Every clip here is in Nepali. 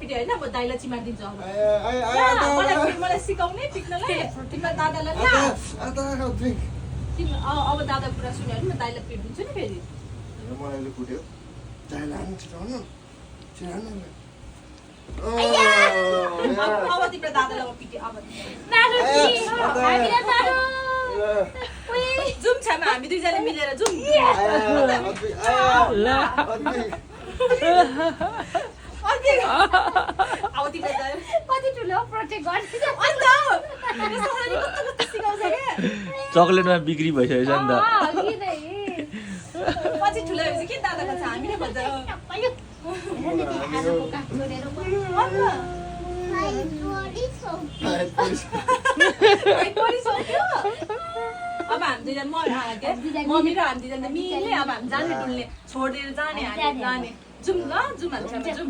पिटे हैन म दाइलाई चिमार्दिन्छु अब मलाई सिकाउने पिट्नलाई तिम्रो दादालाई ला अब दादा कुरा सुन्यो भने म दाइलाई पिट्दिन्छु नि फेरि मलाई कुट्यो दाइलाई छिटाउनु छिटाउनु अब तिम्रो दादालाई म पिटे अब जुम छामा हामी दुईजना मिलेर जुम अब तिम्रो कति ठुलो प्रोटेक्ट गर्छ चकलेटमा बिक्री भइसकेछ नि त पछि ठुलो भएपछि के दादाको छ हामीले भन्छ अब हामी दुईजना मम्मी र हामी दुईजना मिले अब हामी जाने डुल्ने छोडेर जाने हामी जाने जुम ल जुम हान्छ जुम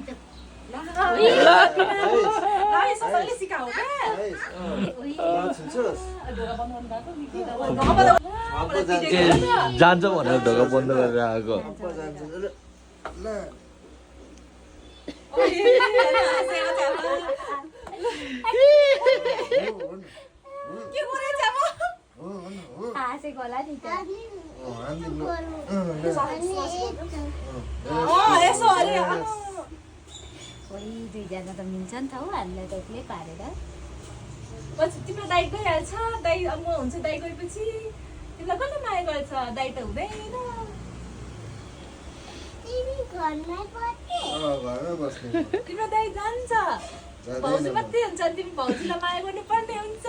सिकाऊ जान्छ भनेर ढोका बन्द गरेर आएको हाँसेको होला नि त कोही दुईजना त मिल्छ नि त हौ हामीलाई त एक्लै पारेर पछि तिम्रो दाइ गइहाल्छ दाइ अब म हुन्छ दाइ गएपछि तिमीलाई कसले माया गर्छ दाइ त हुँदैन तिम्रो दाइ जान्छ भाउजू मात्रै हुन्छ तिमी भाउजूलाई माया गर्नुपर्ने हुन्छ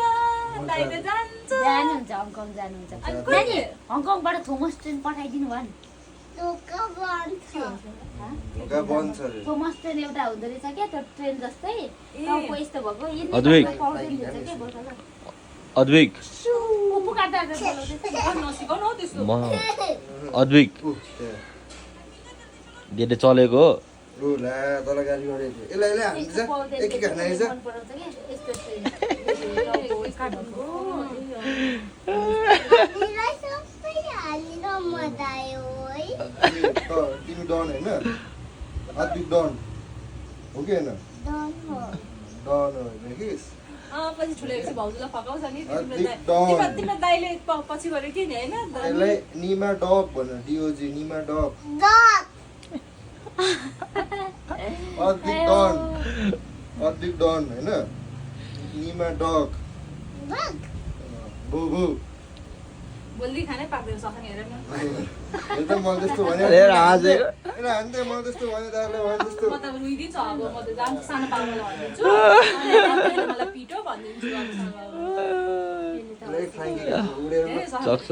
दाइ त जान्छ जानुहुन्छ हङकङ जानुहुन्छ नानी हङकङबाट थोमस ट्रेन पठाइदिनु भयो नि थोमस ट्रेन एउटा हुँदो रहेछ क्या त्यो ट्रेन जस्तै टाउको यस्तो भएको अद्विक अद्विक डेले चलेको हो तल गाडी गरेको यसलाई हान्छ एक खाना रहेछ तिमी डन होइन अद्विक डन हो कि होइन डन होइन कि पछि ठुलेपछि भाउजूलाई फकाउँछ नि तिम्रो दाइले पछि गऱ्यो कि नि होइन यसलाई निमा डग भन डिओजी निमा डग अद्विक डन होइन निमा डग भु भु बोल्दै खानै पाक्दैन सक्ने हेर न मलाई त्यस्तो भन्यो मलाई त्यस्तो भन्यो दादाले भने जस्तो म त रुइदिन्छु अब म त जान्छु सानो पाउनुलाई भनिदिन्छु मलाई पिटो भनिदिन्छु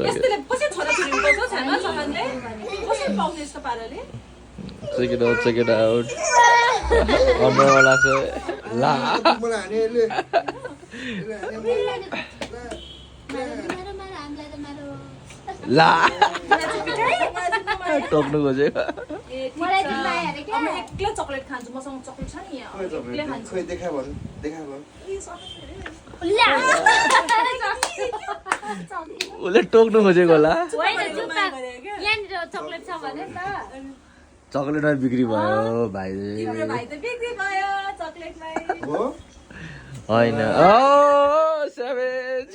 यस्तोले कसरी छोराछोरी पाउँछ छाना सामानले कसरी पाउने यस्तो पाराले check it out अनुवाला से ला मलाई हानेले ला टोक्नु खोजेको मलाई दिमाग हेरे के म एक्लै चकलेट खान्छु मसँग चकलेट छ नि यहाँ एक्लै खान्छु खोइ देखा भन उसले टोक्नु खोजेको होला होइन चुप्पा यहाँनिर चकलेट छ भने त चकलेटमा बिक्री भयो भाइ तिम्रो भाइ त बिक्री भयो चकलेटमै हो होइन ओ सेभेज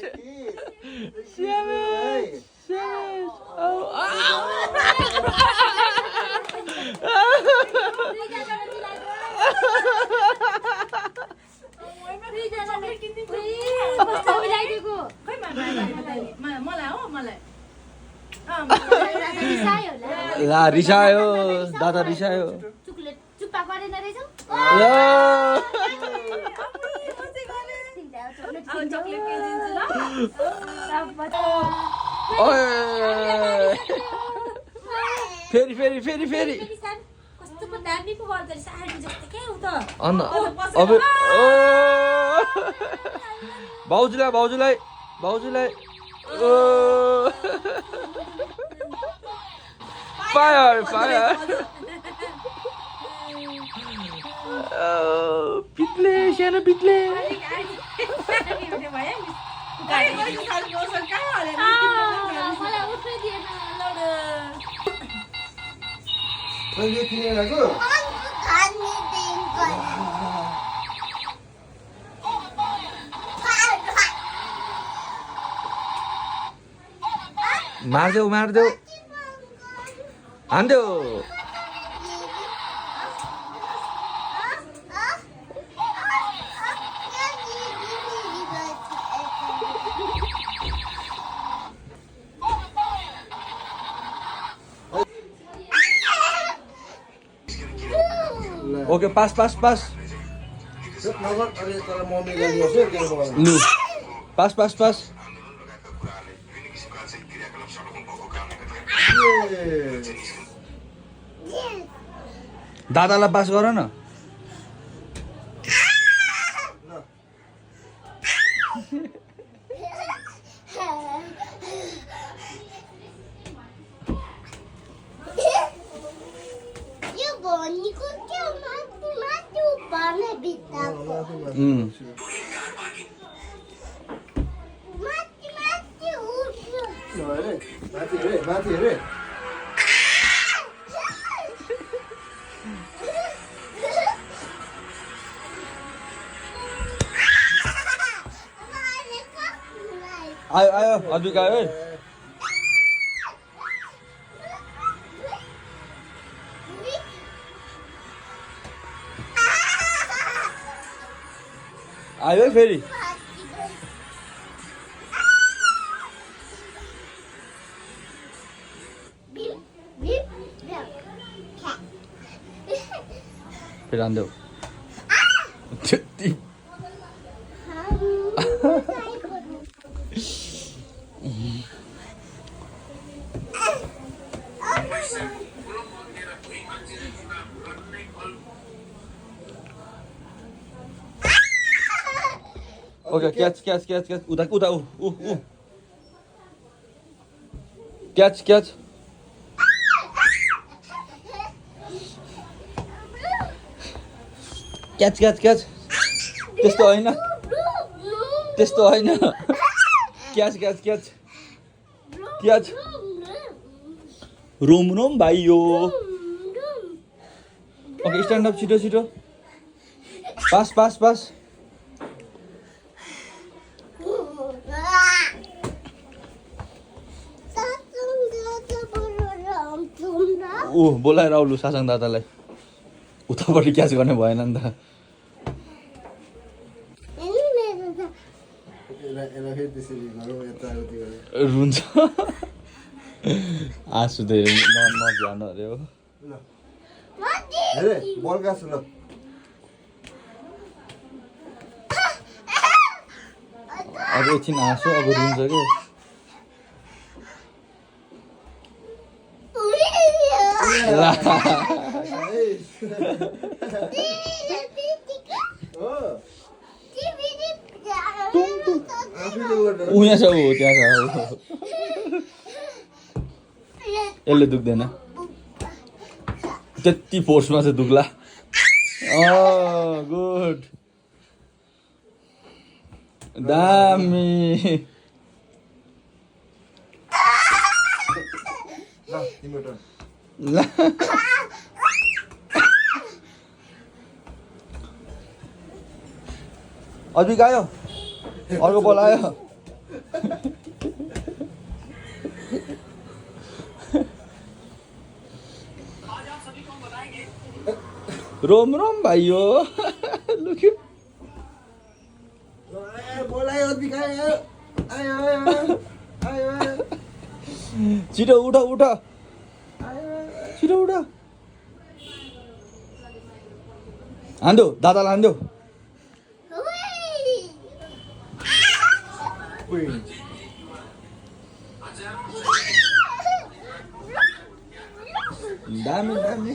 ला रिसायो दादा रिसायो चुप्पा गरेन रहेछौ चकलेट किनिदिन्छु ल फेरि फेरि फेरि फेरि कस्तो पो दामी पो गर्दो रहेछ आलु जस्तो के उ त अब भाउजूलाई फायर पिट्ले सानो पिट्ले मलाई उठ्नै दिएन मैले किनेर गएको मारिदेऊ हान्देऊ ओके पास नगर अरे तर मम्मी गर्नुहोस् है के भयो लु पास दादालाई पास गर न माथि हेरे आयो अद्विक आयो है आयो है फेरि फेरि हान्देऊ त्यति ओके क्याच उता ऊ क्याच त्यस्तो होइन क्याच रोम भाइयो ओके स्ट्यान्ड अप छिटो पास बोलाएर आउलु सासाङ दादालाई उतापट्टि क्याच गर्ने भएन नि त रुन्छ आँसु त नजानु अरे हो बल गाँस ल अब एकछिन आँसु अब रुन्छ के उहाँ छ ऊ त्यहाँ छ यसले दुख्दैन त्यति फोर्समा चाहिँ दुख्ला गुड दामी ल अद्विक आयो अर्को बल आयो रोम भाइयो लुक्यो बोलायो अद्विक आयो छिटो उठ हान्दो दादालाई हान्दो दामी